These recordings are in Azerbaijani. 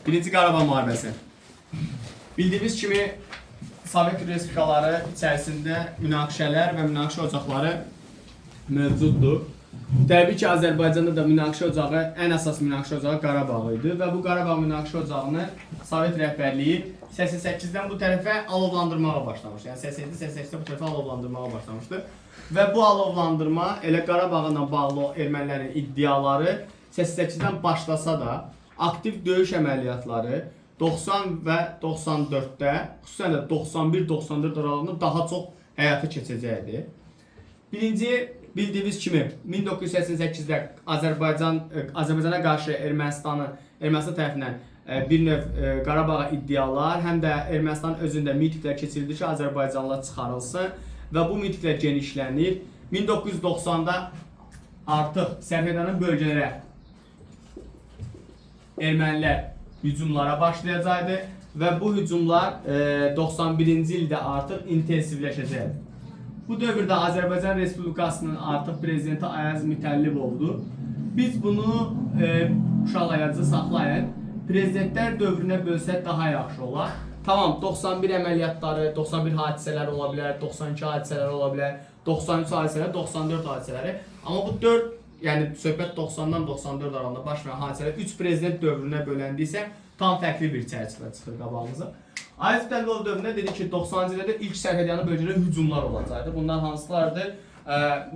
Birinci Qarabağ müharibəsi. Bildiyimiz kimi Sovet respublikaları içərisində münaqişələr və münaqişə ocaqları mövcuddur. Təbii ki, Azərbaycanda da münaqişə ocağı, ən əsas münaqişə ocağı Qarabağ idi və bu Qarabağ münaqişə ocağını Sovet rəhbərliyi 88-dən bu tərəfə alovlandırmağa başlamışdı. Yəni 87-88-də bu tərəfə alovlandırmağa başlamışdı. Və bu alovlandırma elə Qarabağla bağlı ermənilərin iddiaları 88-dən başlasa da aktiv döyüş əməliyyatları 90 və 94-də, xüsusən də 91-94 aralığında daha çox həyata keçəcəkdi. Birinci bildiyimiz kimi 1988-də Azərbaycana qarşı Ermənistan tərəfindən bir növ Qarabağa iddialar, həm də Ermənistan özündə mitinqlər keçirildi ki, Azərbaycanlılar çıxarılsın və bu mitinqlər genişlənir. 1990-da artıq sərhədyanı bölgələrə ermənilər hücumlara başlayacaqdı və bu hücumlar 91-ci ildə artıq intensivləşəcəkdi. Bu dövrdə Azərbaycan Respublikasının artıq prezidenti Ayaz Mütəllibovdur. Biz bunu uşaqlar yadınızda saxlayın. Prezidentlər dövrünə bölsək daha yaxşı olar. Tamam, 91 əməliyyatları, 91 hadisələri ola bilər, 92 hadisələri ola bilər, 93 hadisələri, 94 hadisələri. Amma bu 4, yəni söhbət 90-dan 94 aralığında baş verən hadisələr 3 prezident dövrünə böləndiksə tam fərqli bir çərçivə çıxır qabağımıza. Ayaz Mütəllibov dövründə dedi ki, 90-cı illərdə ilk sərhədyanı bölgələrə hücumlar olacaqdı. Bunlar hansılardır?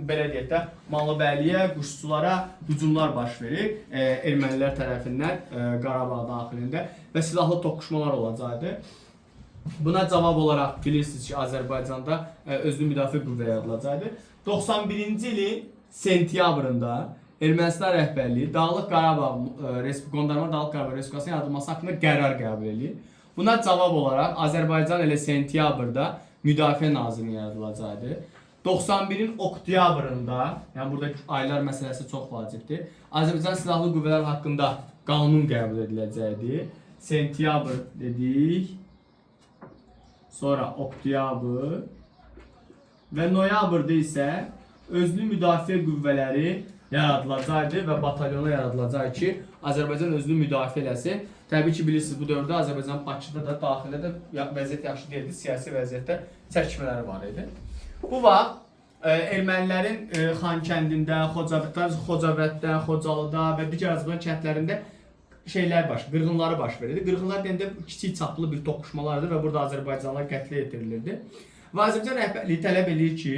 Belə deyək də, Malıbəyliyə, Quşçulara hücumlar baş verir ermənilər tərəfindən Qarabağ daxilində və silahlı toqquşmalar olacaqdı. Buna cavab olaraq bilirsiniz ki, Azərbaycanda özünü müdafiə qüvvə yaradılacaqdı. 91-ci ilin sentyabrında Ermənistan rəhbərliyi Dağlıq Qarabağ Qondarma Dağlıq Qarabağ Respublikasının yaradılması haqqında qərar qəbul eləyir. Buna cavab olaraq Azərbaycan elə sentyabrda Müdafiə Nazirliyi yaradılacaqdı. 91-in oktyabrında, yəni burada aylar məsələsi çox vacibdir. Azərbaycan Silahlı Qüvvələr haqqında qanun qəbul ediləcəkdi. Sentyabr dedik. Sonra oktyabr və noyabrda isə özünü müdafiə qüvvələri yaradılacaqdı və batalyona yaradılacaq ki, Azərbaycan özünü müdafiə eləsin. Təbii ki, bilirsiniz bu dövrdə Azərbaycan Bakıda da, daxildə də vəziyyət yaxşı deyildi, siyasi vəziyyətdə çəkişmələri var idi. Bu vaxt ermənilərin Xankəndində, Xocavənddə, Xocalıda və digər Azərbaycan kəndlərində qırğınları baş verirdi. Qırğınlar deyəndə kiçik çaplı bir toqquşmalardır və burada Azərbaycanlılar qətlə yetirilirdi. Və Azərbaycan rəhbərliyi tələb eləyir ki,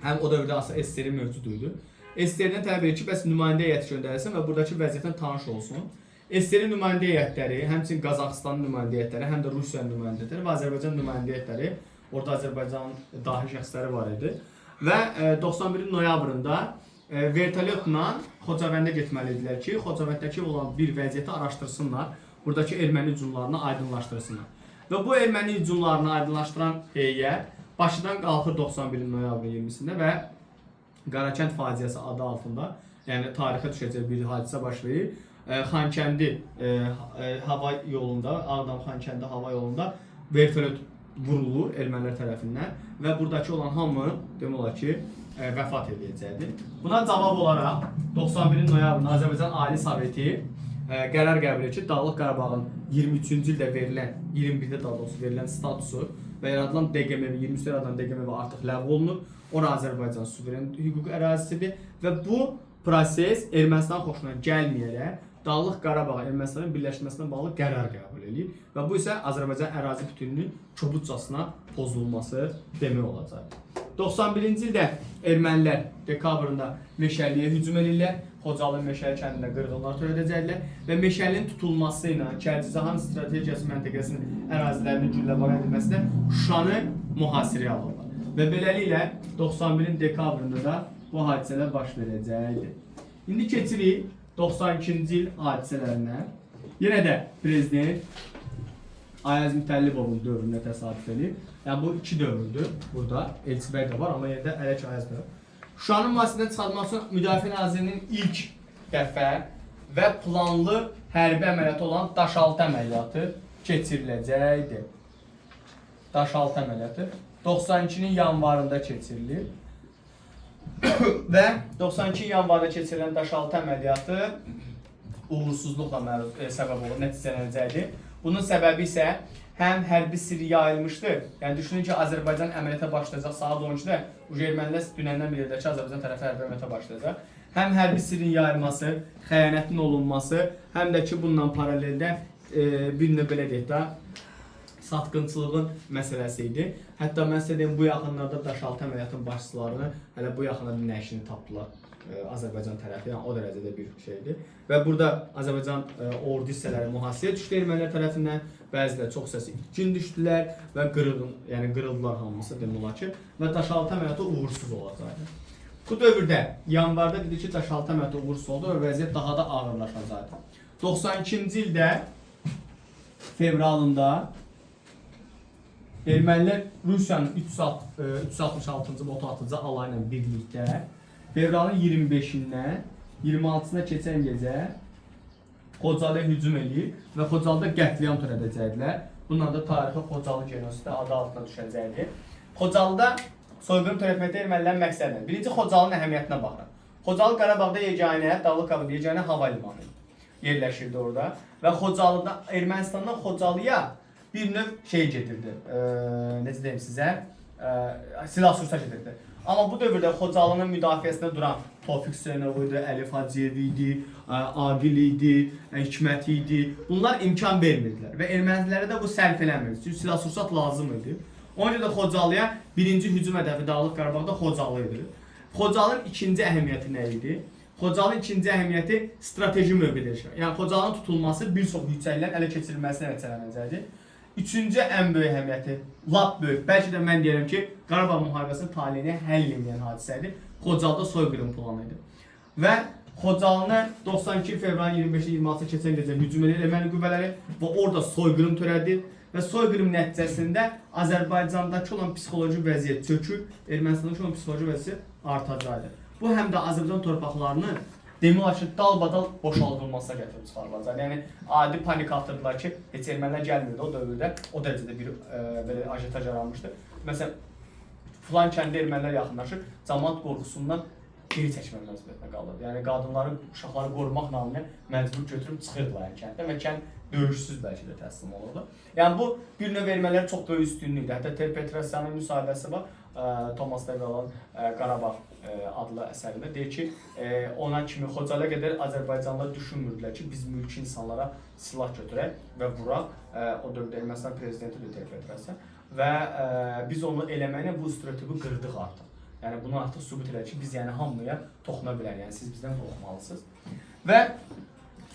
həm o dövrdə aslında SSR mövcud idi. SSR-dən tələb edir ki, bəs nümayəndə heyəti göndərilsin və buradakı vəziyyətlə tanış olsun. SSR nümayəndə heyətləri, həmçinin Qazaxıstanın nümayəndə heyətləri, həm də Rusiyanın nümayəndə heyətləri və Azərbaycan nümayəndə heyətləri, orada Azərbaycan dahi şəxsləri var idi. Və 91-in noyabrında vertolyotla Xocavəndə getməli idilər ki, Xocavənddəki olan bir vəziyyəti araşdırsınlar, buradakı erməni hücumlarını aydınlaşdırsınlar. Və bu erməni hücumlarını aydınlaşdıran heyət Bakıdan qalxır 91-in noyabrın 20-sində və Qarakənd faciəsi adı altında, yəni tarixə düşəcək bir hadisə baş verir. Xankəndi hava yolunda, Ağdam Xankəndi hava yolunda vertolyot vurulur ermənilər tərəfindən və buradakı olan hamı demək olar ki, vəfat edəcəkdir. Buna cavab olaraq 91-in noyabrında Azərbaycan Ali Soveti qərar qəbul edir ki, Dağlıq Qarabağın 23-cü ildə verilən, 21-də daha doğrusu verilən statusu və yaradılan DQM, 23-də yaradılan DQM artıq ləğv olunur. Ora Azərbaycan suveren hüquq ərazisidir və bu proses Ermənistan xoşuna gəlməyərək Dağlıq Qarabağ Ermənistanın birləşməsinə bağlı qərar qəbul eləyir və bu isə Azərbaycan ərazi bütünlüyünün kobudcasına pozulması demək olacaq. 91-ci ildə ermənilər dekabrında Meşəliyə hücum eləyirlər. Xocalı Meşəli kəndində qırğınlar törədəcəklər və Meşəlinin tutulması ilə Kərcizahan strategiyası məntəqəsinin ərazilərinin gülləbaran edilməsinə Şuşanı mühasirəyə alırlar. Və beləliklə 91-in dekabrında da bu hadisələr baş verəcəkdir. İndi keçirik 92-ci il hadisələrinə. Yenə də prezident Ayaz Mütəllibovun dövrünə təsadüf eləyir. Yəni bu iki dövrdür burada. Elçibəy də var, amma yenə də hələ ki Ayaz bəy. Şuşanın mühasirədən çıxarılması üçün Müdafiə Nazirinin ilk dəfə və planlı hərbi əməliyyatı olan Daşaltı əməliyyatı keçiriləcəkdir. Daşaltı əməliyyatı 92-nin yanvarında keçirilir. Və 92 yanvarda keçirilən Daşaltı əməliyyatı uğursuzluqla məruz səbəb olub nəticələnəcəkdi. Bunun səbəbi isə həm hərbi sirr yayılmışdı. Yəni düşünün ki, Azərbaycan əməliyyata başlayacaq saat 12-də. Ermənilər dünəndən bilirdilər ki, Azərbaycan tərəfi hərbi əməliyyata başlayacaq. Həm hərbi sirrin yayılması, xəyanətin olunması, həm də ki, bununla paraleldə bir növ belə deyək də satqınçılığın məsələsi idi. Hətta mən sizə deyim, bu yaxınlarda Daşaltı əməliyyatının başçılarını hələ bu yaxınlarda nəşini tapdılar Azərbaycan tərəfi, yəni o dərəcədə bir şeydir. Və burada Azərbaycan ordu hissələri mühasirəyə düşdü ermənilər tərəfindən. Bəziləri çox hissəsi itkin düşdülər və yəni qırıldılar hamısı demək olar ki, və Daşaltı əməliyyatı uğursuz olacaqdı. Bu dövrdə yanvarda dedi ki, Daşaltı əməliyyatı uğursuz oldu və vəziyyət daha da ağırlaşacaqdı. 92-ci ildə fevralında ermənilər Rusiyanın 366-cı motoatıcı alayı ilə birlikdə fevralın 25-dən 26-sına keçən gecə Xocalıya hücum eləyir və Xocalıda qətliam törədəcəkdilər. Bununla da tarixi Xocalı genosidi adı altına düşəcəkdi. Xocalıda soyqırım törətməkdə ermənilərin məqsədi. Birinci, Xocalının əhəmiyyətinə baxırıq. Xocalı Qarabağda yeganə, Dağlıq Qarabağda yeganə hava limanı yerləşirdi orada və Xocalıda Ermənistandan Xocalıya bir növ şey gedirdi. Necə deyim sizə? Silah-sursat gedirdi. Amma bu dövrdə Xocalının müdafiəsində duran Tofiq Hüseynov idi, Əlif Hacıyev idi, Aqil idi, Hikmət idi. Bunlar imkan vermirdilər və ermənilərə də bu sərf eləmirdi. Çünki silah-sursat lazım idi. Ona görə də Xocalıya birinci hücum hədəfi Dağlıq Qarabağda Xocalı idi. Xocalının ikinci əhəmiyyəti nə idi? Xocalının ikinci əhəmiyyəti strateji mövqedə. Yəni Xocalının tutulması bir çox yüksəklərin ələ keçirilməsinə nəticələnəcəkdi. Üçüncü ən böyük əhəmiyyəti, lap böyük, bəlkə də mən deyirəm ki, Qarabağ müharibəsinin taleyini həll edən hadisədir. Xocalıda soyqırım planı idi. Və Xocalını 92 fevralın 25-i 26-sı keçən gecə hücum edir erməni qüvvələri və orada soyqırım törədir və soyqırım nəticəsində Azərbaycandakı olan psixoloji vəziyyət çökür, Ermənistandakı olan psixoloji vəziyyət artacaqdır. Bu həm də Azərbaycan torpaqlarını demək olar ki, dalbadal boşaldılmasına gətirib çıxarılacaq. Yəni adi panik atırdılar ki, heç ermənilər gəlmirdi o dövrdə, o dərəcədə bir belə ajitaj yaranmışdı. Məsələn, filan kəndə ermənilər yaxınlaşır, camaat qorxusundan geri çəkmə məcburiyyətinə qalırdı. Yəni qadınları, uşaqları qorumaq naminə məcbur götürüb çıxırdılar yəni kənddən və kənd döyüşsüz bəlkə də təslim olurdu. Yəni bu bir növ ermənilərə çox böyük üstünlük idi. Hətta Ter Petrosyanın müsahibəsi var. Thomas Degal'ın Qarabağ adlı əsərində deyir ki, ona kimi Xocalıya qədər Azərbaycanlılar düşünmürdülər ki, biz mülki insanlara silah götürək və vuraq. O dövrdə Ermənistan prezidenti də Ter Petrosyan və biz onu eləməklə bu stereotipi qırdıq artıq. Yəni bunu artıq sübut elədik ki, biz yəni hamıya toxuna bilərik. Yəni siz bizdən qorxmalısınız. Və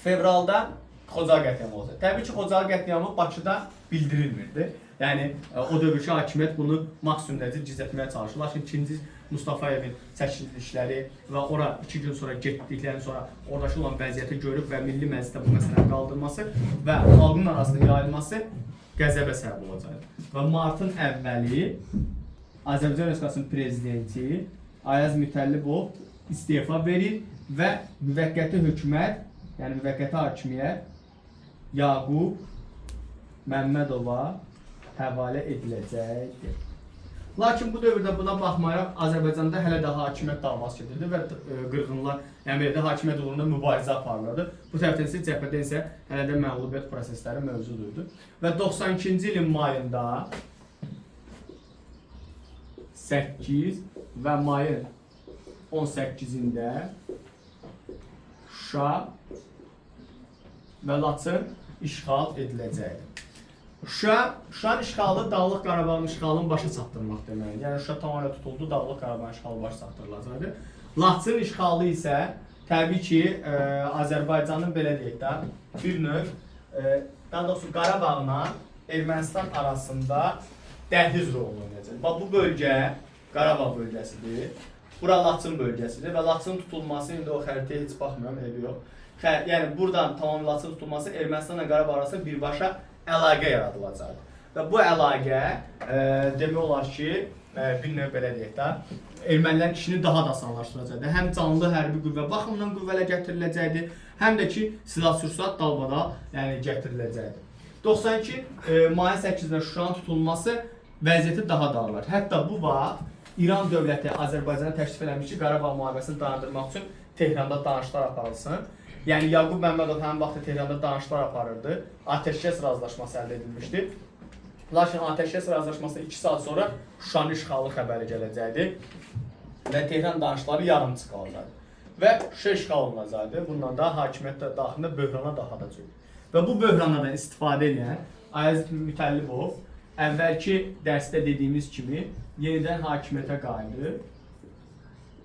fevralda Xocalı qətliamı olacaq. Təbii ki, Xocalı qətliamı Bakıda bildirilmirdi. Yəni o dövrki hakimiyyət bunu maksimum dərəcədə gizlətməyə çalışır. Lakin ikinci Mustafayevin çəkilişləri və ora 2 gün sonra getdiklərindən sonra oradakı olan vəziyyəti görüb və Milli Məclisdə bu məsələni qaldırması və xalqın arasında yayılması qəzəbə səbəb olacaq. Və martın əvvəli Azərbaycan Respublikasının prezidenti Ayaz Mütəllibov istefa verir və müvəqqəti hökumət, yəni müvəqqəti hakimiyyət Yaqub Məmmədova həvalə ediləcəkdir. Lakin bu dövrdə buna baxmayaraq Azərbaycanda hələ də hakimiyyət davası gedirdi və qırğınlar, yəni belə də hakimiyyət uğrunda mübarizə aparılırdı. Bu tərəfdən isə cəbhədə isə hələ də məğlubiyyət prosesləri mövcud idi. Və 92-ci ilin mayında 8 və mayın 18-də Şuşa və Laçın işğal ediləcəkdir. Şuşanın işğalı Dağlıq Qarabağın işğalını başa çatdırmaq deməkdir. Yəni Şuşa tamamilə tutuldu, Dağlıq Qarabağın işğalı başa çatdırılacaqdır. Laçın işğalı isə təbii ki, Azərbaycanın belə deyək də bir növ, daha doğrusu Qarabağla Ermənistan arasında dəhliz rolunu oynayacaq. Bax bu bölgə Qarabağ bölgəsidir. Bura Laçın bölgəsidir və Laçının tutulması indi o xəritəyə heç baxmıram, eybi yox. Yəni buradan tamam Laçın tutulması Ermənistanla Qarabağ arasında birbaşa əlaqə yaradılacaq. Və bu əlaqə demək olar ki, bir növ belə deyək də, ermənilərin işini daha da asanlaşdıracaqdır. Həm canlı hərbi qüvvə baxımından qüvvələr gətiriləcəkdir, həm də ki silah-sursat dalbadal, yəni gətiriləcəkdir. 92 mayın 8-də Şuşanın tutulması vəziyyəti daha da ağırlar. Hətta bu vaxt İran dövləti Azərbaycana təklif eləmiş ki, Qarabağ müharibəsini dayandırmaq üçün Tehranda danışıqlar aparılsın. Yəni Yaqub Məmmədov həmin vaxtda Tehranda danışıqlar aparırdı. Atəşkəs razılaşması əldə edilmişdi. Lakin atəşkəs razılaşmasından 2 saat sonra Şuşanın işğalı xəbəri gələcəkdi və Tehran danışıqları yarımçıq qalacaqdı. Və Şuşa işğal olunacaqdı. Bundan da hakimiyyət də daxilində böhrana daha da böyüdü. Və bu böhrandan da istifadə edən Ayaz Mütəllibov əvvəlki dərsdə dediyimiz kimi yenidən hakimiyyətə qayıdır.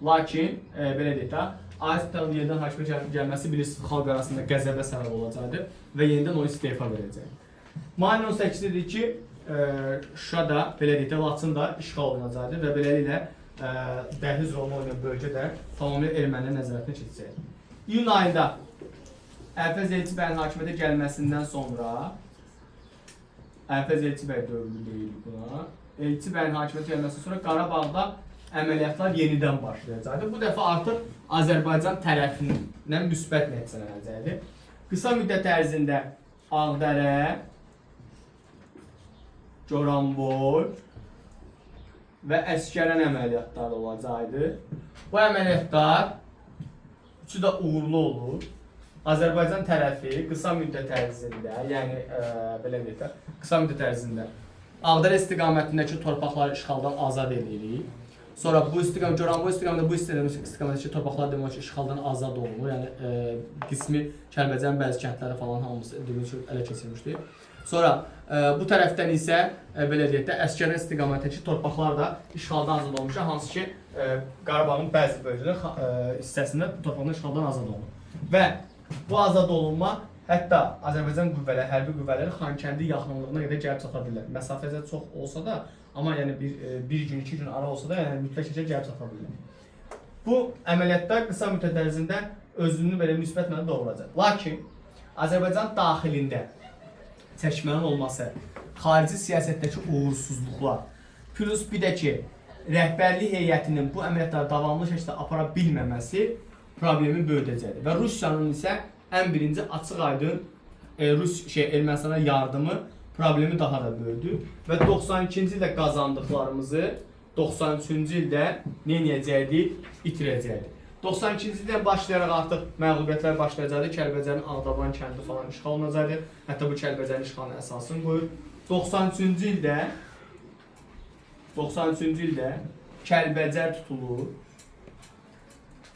Lakin belə deyək də, Ayaz Mütəllibovun yenidən hakimiyyətə gəlməsi bilirsiniz xalq arasında qəzəbə səbəb olacaqdı və yenidən o istefa verəcəkdi. Mayın 18 idi ki, Şuşa da, belə deyək də, Laçın da işğal olunacaqdı və beləliklə dəhliz rolunu oynayan bölgə də tamamilə ermənilər nəzarətinə keçəcəkdi. İyun ayında Əlfəz Elçibəyin hakimiyyətə gəlməsindən sonra Əlfəz Elçibəy dövrü deyirik buna. Elçibəyin hakimiyyətə gəlməsindən sonra Qarabağda əməliyyatlar yenidən başlayacaqdı. Bu dəfə artıq Azərbaycan tərəfindən müsbət nəticələnəcəkdi. Qısa müddət ərzində Ağdərə, Goranboy və Əsgəran əməliyyatları olacaqdı. Bu əməliyyatlar üçü də uğurlu olur. Azərbaycan tərəfi qısa müddət ərzində, yəni belə deyək də, qısa müddət ərzində Ağdərə istiqamətindəki torpaqları işğaldan azad edirik. Sonra bu istiqamət, Goranboy istiqamətində bu istiqamətdəki torpaqlar demək ki, işğaldan azad olunur. Yəni qismi Kəlbəcərin bəzi kəndləri falan hamısı demək ki, ələ keçirilmişdi. Sonra bu tərəfdən isə belə deyək də, Əsgəran istiqamətindəki torpaqlar da işğaldan azad olmuşlar, hansı ki Qarabağın bəzi bölgələri hissəsində torpaqlar işğaldan azad olunur. Və bu azad olunma hətta Azərbaycan qüvvələri, hərbi qüvvələri Xankəndi yaxınlığına qədər gəlib çata bilirlər. Məsafəcə çox olsa da, amma yəni bir gün, 2 gün ara olsa da, yəni mütləq şəkildə gəlib çata bilirlər. Bu əməliyyatda qısa müddət ərzində özünü belə müsbət mənada doğuracaq. Lakin Azərbaycan daxilində çəkişmənin olması, xarici siyasətdəki uğursuzluqlar, plus bir də ki, rəhbərlik heyətinin bu əməliyyatları davamlı şəkildə apara bilməməsi problemi böyüdəcəkdir. Və Rusiyanın isə ən birinci açıq-aydın Ermənistana yardımı problemi daha da böyüdü. Və 92-ci ildə qazandıqlarımızı 93-cü ildə nə edəcəkdik? İtirəcəkdik. 92-ci ildən başlayaraq artıq məğlubiyyətlər başlayacaqdı. Kəlbəcərin Ağdaban kəndi falan işğal olunacaqdı. Hətta bu Kəlbəcərin işğalının əsasını qoyur. 93-cü ildə Kəlbəcər tutulur.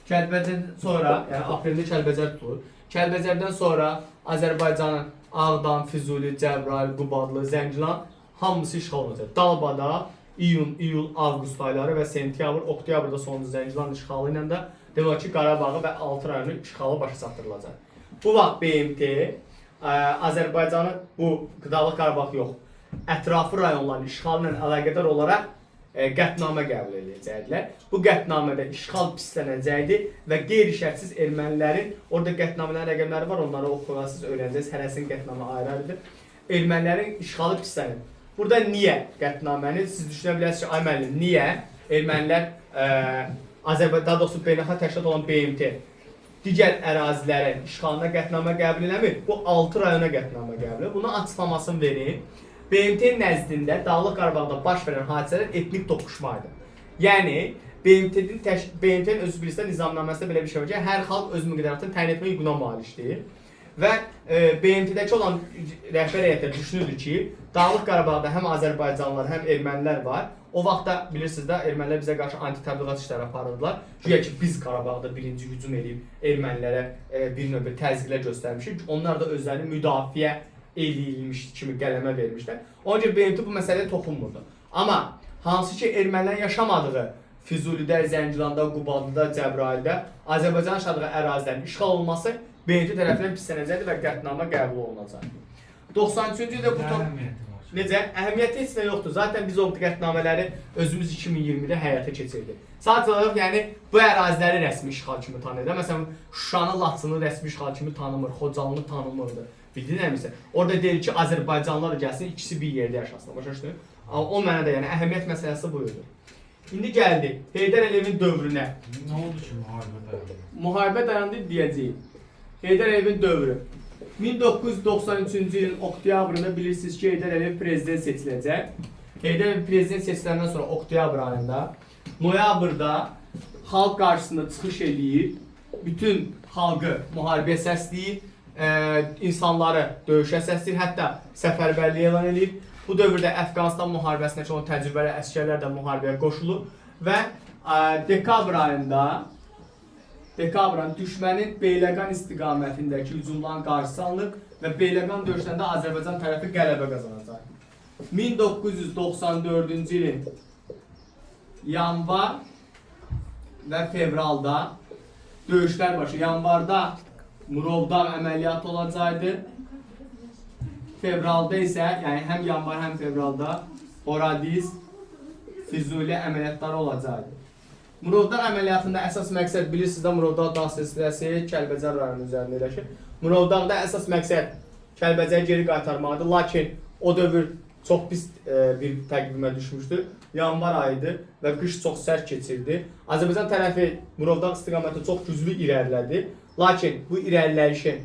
Kəlbəcərdən sonra, yəni apreldə Kəlbəcər tutulur. Kəlbəcərdən sonra Azərbaycanın Ağdam, Füzuli, Cəbrayıl, Qubadlı, Zəngilan hamısı işğal olunacaq. Dalbada iyun, iyul, avqust ayları və sentyabr, oktyabrda sonuncu Zəngilan işğalı ilə də demək ki, Qarabağı və 6 rayonu işğalı başa çatdırılacaq. Bu vaxt BMT Azərbaycanın bu Dağlıq Qarabağ yox, ətrafı rayonların işğalı ilə əlaqədar olaraq qətnamə qəbul edəcəkdilər. Bu qətnamədə işğal pislənəcəkdi və qeyri-şərtsiz ermənilərin, orada qətnamələrin rəqəmləri var, onları oxuyasınız, öyrənəcəksiniz. Hərəsinin qətnamə ayrı-ayrıdır. Ermənilərin işğalı pislənir. Burada niyə qətnaməni? Siz düşünə bilərsiniz ki, ay müəllim, niyə ermənilər Azərbaycan, daha doğrusu beynəlxalq təşkilat olan BMT digər ərazilərin işğalına qətnamə qəbul eləmir. Bu 6 rayona qətnamə qəbul edir. Bunun açıqlamasını verim. BMT nəzdində Dağlıq Qarabağda baş verən hadisələr etnik toqquşma idi. Yəni BMT-nin özü bilirsə nizamnaməsində belə bir şey var ki, hər xalq öz müqəddəratını təyin etmək hüququna malikdir. Və BMT-dəki olan rəhbər heyətlər düşünürdü ki, Dağlıq Qarabağda həm Azərbaycanlılar, həm ermənilər var. O vaxtda bilirsiniz də ermənilər bizə qarşı anti-təbliğat işləri aparırdılar. Güya ki biz Qarabağda birinci hücum edib ermənilərə bir növ təzyiqlər göstərmişik. Onlar da özlərini müdafiə eləyilmiş kimi qələmə vermişlər. Ona görə BMT bu məsələyə toxunmurdu. Amma hansı ki ermənilərin yaşamadığı Füzulidə, Zəncilanda, Qubadlıda, Cəbrayılda Azərbaycan yaşadığı ərazilərin işğal olunması BMT tərəfindən pislənəcəkdir və qətnamə qəbul olunacaq. 93-cü ildə bu Necə? Əhəmiyyəti heç nə yoxdur. Zaten biz o qətnamələri özümüz 2020-də həyata keçirdik. Sadəcə olaraq yəni bu əraziləri rəsmi işğal kimi tanıyır. Məsələn, Şuşanı, Laçını rəsmi işğal kimi tanımır, Xocalını tanımırdı. Bildin nəmisə? Orada deyir ki, Azərbaycanlılar da gəlsin, ikisi bir yerdə yaşasın. Başa düşdün? O mənada yəni əhəmiyyət məsələsi bu idi. İndi gəldik Heydər Əliyevin dövrünə. Nə oldu ki müharibə dayandı? Müharibə dayandı deyəcəyik. Heydər Əliyevin dövrü. 1993-cü ilin oktyabrında bilirsiniz ki, Heydər Əliyev prezident seçiləcək. Heydər Əliyev prezident seçiləndən sonra oktyabr ayında, noyabrda xalq qarşısında çıxış eləyir. Bütün xalqı müharibəyə səsləyir, insanları döyüşə səsləyir, hətta səfərbərlik elan eləyir. Bu dövrdə Əfqanistan müharibəsindəki olan təcrübəli əsgərlər də müharibəyə qoşulur və dekabr ayında düşmənin Beyləqan istiqamətindəki hücumların qarşısı alınır və Beyləqan döyüşlərində Azərbaycan tərəfi qələbə qazanacaq. 1994-cü ilin yanvar və fevralda döyüşlər başı. Yanvarda Murovdağ əməliyyatı olacaqdı. Fevralda isə, yəni həm yanvar, həm fevralda Horadiz, Füzuli əməliyyatları olacaqdı. Murovdağ əməliyyatında əsas məqsəd bilirsiniz də Murovdağ dağ silsiləsi Kəlbəcər rayonu üzərində yerləşir. Murovdağda əsas məqsəd Kəlbəcəri geri qaytarmaqdır. Lakin o dövr çox pis bir təqvimə düşmüşdü. Yanvar ayıdır və qış çox sərt keçirdi. Azərbaycan tərəfi Murovdağ istiqamətində çox güclü irəlilədi. Lakin bu irəliləyişin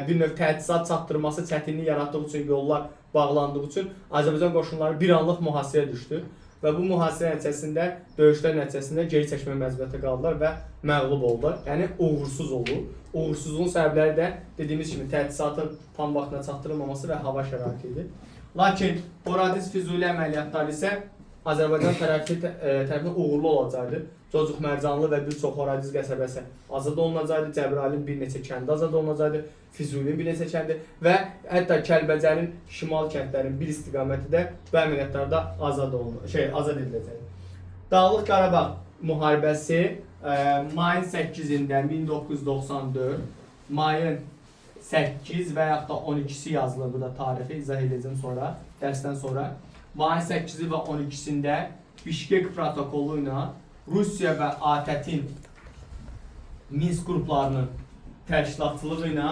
bir növ təchizat çatdırması çətinlik yaratdığı üçün, yollar bağlandığı üçün Azərbaycan qoşunları bir anlıq mühasirəyə düşdü və bu mühasirə nəticəsində, döyüşlər nəticəsində geri çəkmə məcburiyyətinə qaldılar və məğlub oldular. Yəni uğursuz oldu. Uğursuzluğun səbəbləri də dediyimiz kimi təchizatın tam vaxtına çatdırılmaması və hava şəraiti idi. Lakin Horadiz Füzuli əməliyyatları isə Azərbaycan tərəfindən uğurlu olacaqdı. Cocuq Mərcanlı və bir çox Horadiz qəsəbəsi azad olunacaqdı. Cəbrayılın bir neçə kəndi azad olunacaqdı. Füzulinin bir neçə kəndi və hətta Kəlbəcərin şimal kəndlərinin bir istiqaməti də bu əməliyyatlarda azad ediləcəkdi. Dağlıq Qarabağ müharibəsi mayın 8-də 1994 mayın 8 və yaxud da 12-si yazılır burada, tarixi izah edəcəm sonra, dərsdən sonra. Mayın 8-i və 12-sində Bişkek protokolu ilə Rusiya və ATƏT-in Minsk qruplarının təşkilatçılığı ilə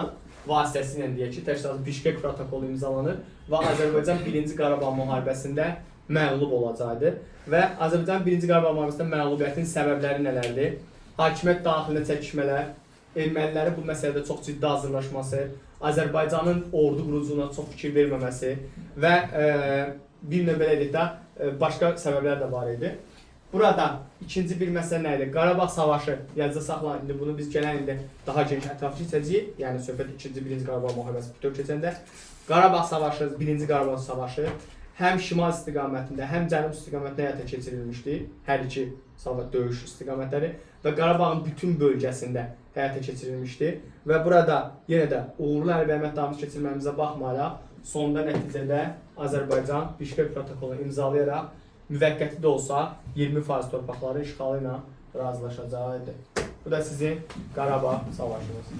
vasitəsilə deyək ki, təşkilat Bişkek protokolu imzalanır və Azərbaycan 1-ci Qarabağ müharibəsində məğlub olacaqdı. Və Azərbaycan 1-ci Qarabağ müharibəsində məğlubiyyətin səbəbləri nələrdir? Hakimiyyət daxilində çəkişmələr, ermənilərin bu məsələdə çox ciddi hazırlaşması, Azərbaycanın ordu quruculuğuna çox fikir verməməsi və bir növ belə deyək də, başqa səbəblər də var idi. Burada ikinci bir məsələ nə idi? Qarabağ savaşı, yadınızda saxlayın, indi bunu biz gələn ildə daha geniş ətraflı keçəcəyik. Yəni söhbət ikinci, birinci Qarabağ müharibəsi bütöv keçəndə. Qarabağ savaşı, birinci Qarabağ savaşı həm şimal istiqamətində, həm cənub istiqamətində həyata keçirilmişdi. Hər iki döyüş istiqamətləri və Qarabağın bütün bölgəsində həyata keçirilmişdi. Və burada yenə də uğurlu hərbi əməliyyatlarımız keçirməyimizə baxmayaraq, sonda nəticədə Azərbaycan Bişkek protokolunu imzalayaraq müvəqqəti də olsa 20% torpaqların işğalı ilə razılaşacaqdı. Bu da sizin Qarabağ savaşınız.